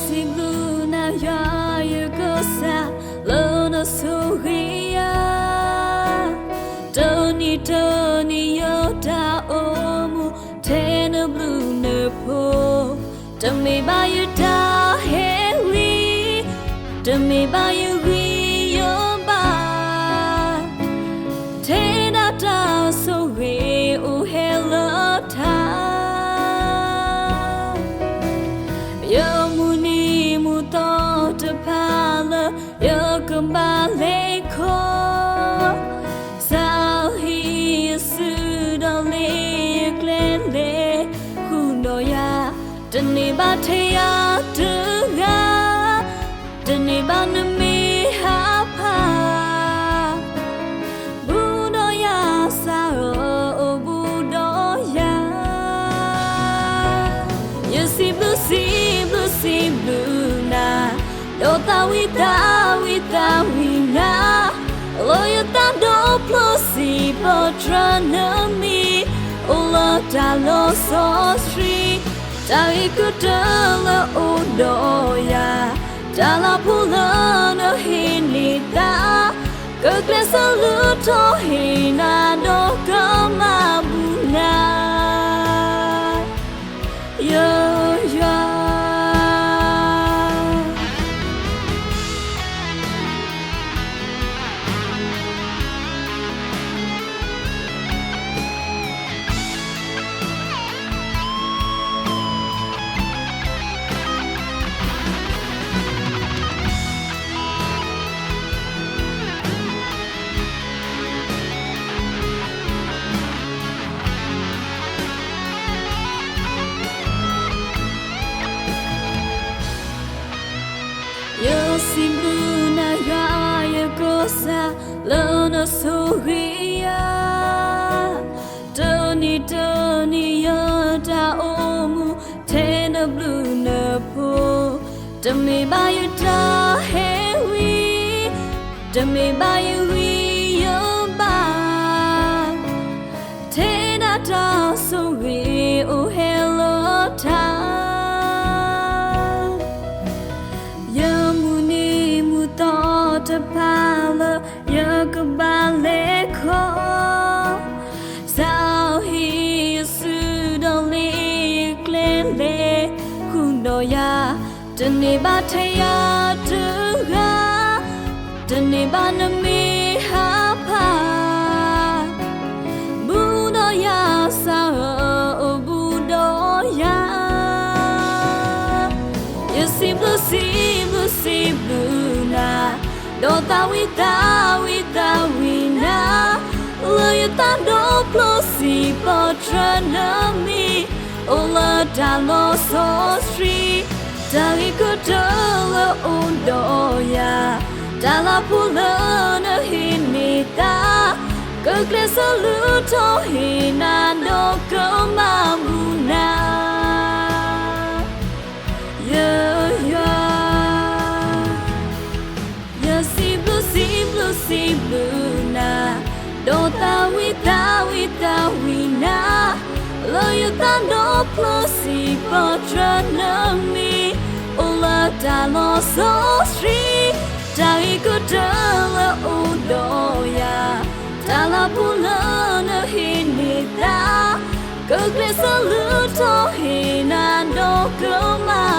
စံးဘျုးနၤယွၤယကစၢ် လၢနဆိၣ်ဂ့ၤယၤ, တနံၤတနံၤယတၢ်အိၣ်မူ ထဲနဘျုးနဖှိၣ်, တမ့ၢ်ဘၣ်ယတၢ်ဟ့ၣ်ဂံၢ်, တမ့ၢ်ဘၣ်ယဂံၢ်ယဘါ, ထဲဒၣ်တၢ်ဆိၣ်ဂ့ၤအိၣ်ဟဲလၢထး ယမုၢ်နံၤမုၢ်သီတဖၣ်လၢ ယကဘၣ်လဲၤခီ, စးဟ့ၣ်ယစုဒီးလ့ၣ်ယကျဲလဲၤဃုာ်ဒီးယၤ, တန့ၢ်ဘၣ်ထဲယၤတဂၤ, တန့ၢ်ဘၣ်နမ့ၢ်ဟးဖး ဘူးဒီးယၤစးဧၢ အိၣ်ဘူးဒီးယၤ, ယစံးဘျုးစံးဘျုးစံးဘျုးနၤ, ဒီးသးဝံၣ်သးဝံၣ်သးဝံၣ်နၤ, လၢယသးဒီဖျၢၣ်စံးပတြၢၤနမံၤ, အိၣ်လၢတၢ်လီၤစီဆှံ, တၢ်ဂ့ၤကတၢၢ်လၢအိၣ်ဒီးယၤ, တၢ်လၤဖိလၢနဟ့ၣ်န့ၢ်သး, ကကျဲးစၢးလူၤထီၣ်ဟ့ၣ်နၤဒီးကမၤဘူၣ်နၤ ယွၤ. ယစံးဘျုးနၤယွၤယကစၢ် လၢနဆိၣ်ဂ့ၤယၤ, တနံၤတနံၤယတၢ်အိၣ်မူ ထဲနဘျုးနဖှိၣ်, တမ့ၢ်ဘၣ်ယတၢ်ဟ့ၣ်ဂံၢ်, တမ့ၢ်ဘၣ်ယဂံၢ်ယဘါ, ထဲဒၣ်တၢ်ဆိၣ်ဂ့ၤအိၣ်ဟဲလၢထး ယမုၢ်နံၤမုၢ်သီတဖၣ်လၢ ယကဘၣ်လဲၤခီ, စးဟ့ၣ်ယစုဒီးလ့ၣ်ယကျဲလဲၤဃုာ်ဒီးယၤ, တန့ၢ်ဘၣ်ထဲယၤတဂၤ, တန့ၢ်ဘၣ်နမ့ၢ်ဟးဖး ဘူးဒီးယၤစးဧၢ အိၣ်ဘူးဒီးယၤ, ယစံးဘျုးစံးဘျုးစံးဘျုးနၤ, ဒီးသးဝံၣ်သးဝံၣ်သးဝံၣ်နၤ, လၢယသးဒီဖျၢၣ်စံးပတြၢၤနမံၤ, အိၣ်လၢတၢ်လီၤစီဆှံ, တၢ်ဂ့ၤကတၢၢ်လၢအိၣ်ဒီးယၤ, တၢ်လၤဖိလၢနဟ့ၣ်န့ၢ်သး, ကကျဲးစၢးလူၤထီၣ်ဟ့ၣ်နၤဒီးကမၤဘူၣ်နၤ ယွၤ. ယစံးဘျုးစံးဘျုးစံးဘျုးနၤ, ဒီးသးဝံၣ်သးဝံၣ်သးဝံၣ်နၤ, လၢယသးဒီဖျၢၣ်စံးပတြၢၤနမံၤ, အိၣ်လၢတၢ်လီၤစီဆှံ, တၢ်ဂ့ၤကတၢၢ်လၢအိၣ်ဒီးယၤ, တၢ်လၤဖိလၢနဟ့ၣ်န့ၢ်သး, ကကျဲးစၢးလူၤထီၣ်ဟ့ၣ်နၤဒီးကမၤ